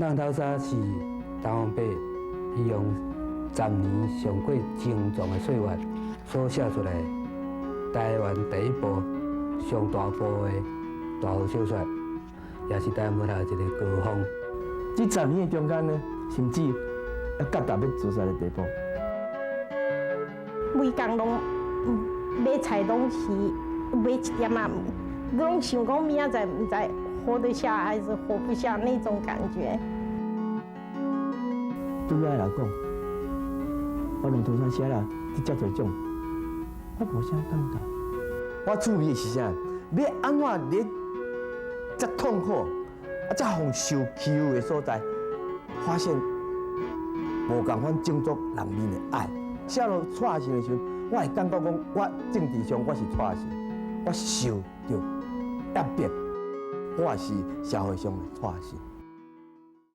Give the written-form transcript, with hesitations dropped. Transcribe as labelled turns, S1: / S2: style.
S1: 浪淘沙是陳鴻伯伊用10年上過精壯的歲月所寫出來台灣第一部上大部的大河小說，也是台灣文學一個高峰。
S2: 這十年的中間呢，甚至要到達欲自殺的地步。
S3: 每工攏買菜攏是買一點仔，攏想講明仔載毋知活得下還是活不下那種感覺。
S2: 對我來講，我浪淘沙寫了這遮濟獎，我無啥感覺。
S4: 我趣味是啥？欲按怎佇遮痛苦、啊遮予受欺負的所在，發現無仝款種族人民的愛。寫落蔡姓的時陣，我會感覺講，我政治上我是蔡姓，我受著壓迫，我也是社會上的蔡姓。